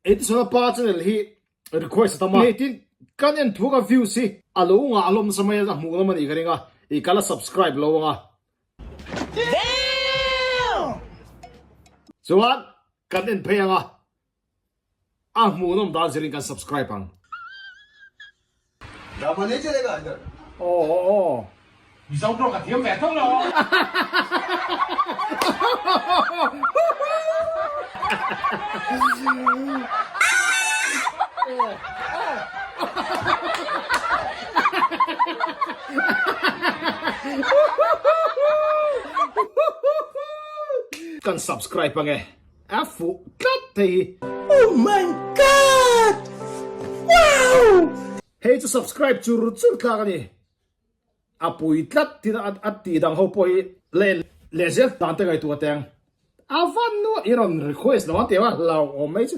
Edisona pa channel hi request a tam a. Tin, kan en thu ka views hi a lo ngah hlawm nasa mai a, a hmuh lam a nih ka ring a, i ka la subscribe lo ang a. Chuan kan en phei ang a. A hmuhnawm dan zirin kan subscribe ang. Drama nei chalega idar. Aw aw aw. Mizo tawng ka thiam ve tho lo. Kan subscribe ange. A fuh tlat thei hi. Oh my God! Wow! Hei chu subscribe chur chur tlak a ni. A pui tlat tin a tih dang ho pawh hi leh leh zel dan te ngaihtuah teng. A van nuah i rawn request lo ang tih a hlauhawm mai chu.